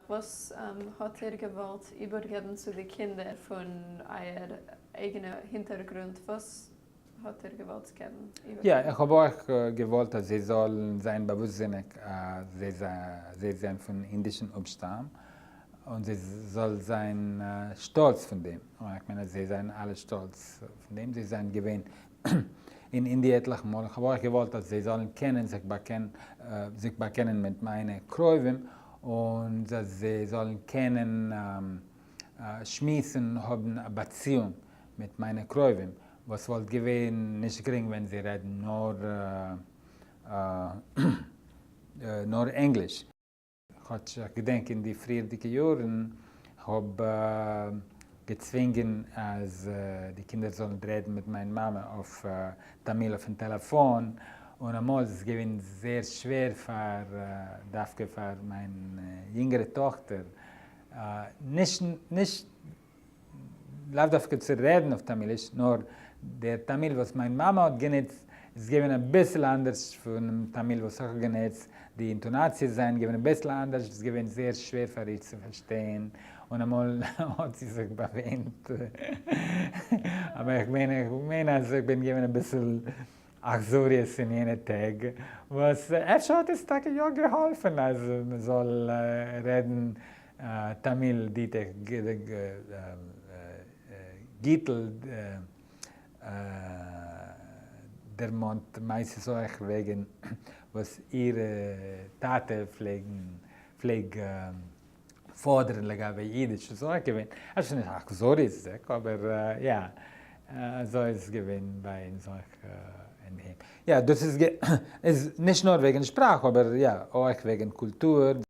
וואס האט איר געוואלט איבערגעבן צו די קינדער פון אייער אייגענע הינטערגרונט? וואס האט איר געוואלט געבן יא, איבערגעבן? איך האב אויך געוואלט אז זיי זאלן זיין באוואוסטזיניג אז זיי זענען פון אינדישן אפשטאם, און זיי זאלן זיין שטאלץ פון דעם, און איך מיין אז זיי זענען אלע שטאלץ פון דעם, זיי זענען געווען אין אינדיע עטליכע מאל, איך האב אויך געוואלט אז זיי זאלן קענען זיך באקענען מיט מיינע קרובים, און אז זיי זאלן קענען שמועסן, האבן א באציאונג מיט מיינע קרובים, וואס וואלט געווען נישט גרינג ווען זיי רעדן נאר ענגליש. כאטש איך געדענק אין די פריערדיגע יארן האב געצווינגען אז די קינדער זאלן רעדן מיט מיין מאמע אויף טאמיל אויפן טעלעפאן, און אמאל איז עס געווען זייער שווער פאר דווקא פאר מיין יונגערע טאכטער נישט נישט לאו דווקא צו רעדן אויף טאמיליש, נאר דער טאמיל וואס מיין מאמע האט גענוצט איז געווען אביסל אנדערש פונעם טאמיל וואס איך האב גענוצט, די אינטאנאציעס זענען געווען אביסל אנדערש, עס איז געווען זייער שווער פאר איר צו פארשטיין, און אמאל האט זי זיך באוויינט, אבער איך מיין איך מיין אז איך בין געווען אביסל אכזריות אין יענע טעג, וואס אפשר האט עס טאקע יא געהאלפן אז מען זאל רעדן טאמיל די גיטל דערמאנט מעשות אויך וועגן וואס איר טאטע פלעג פאדערן לגבי אידיש איז אויך געווען, אפשר נישט אכזריות'דיג אבער יא אזוי איז עס געווען ביי אונז אויך אינדערהיים. יא דאס איז נישט נאר וועגן שפראך אבער יא אויך וועגן קולטור.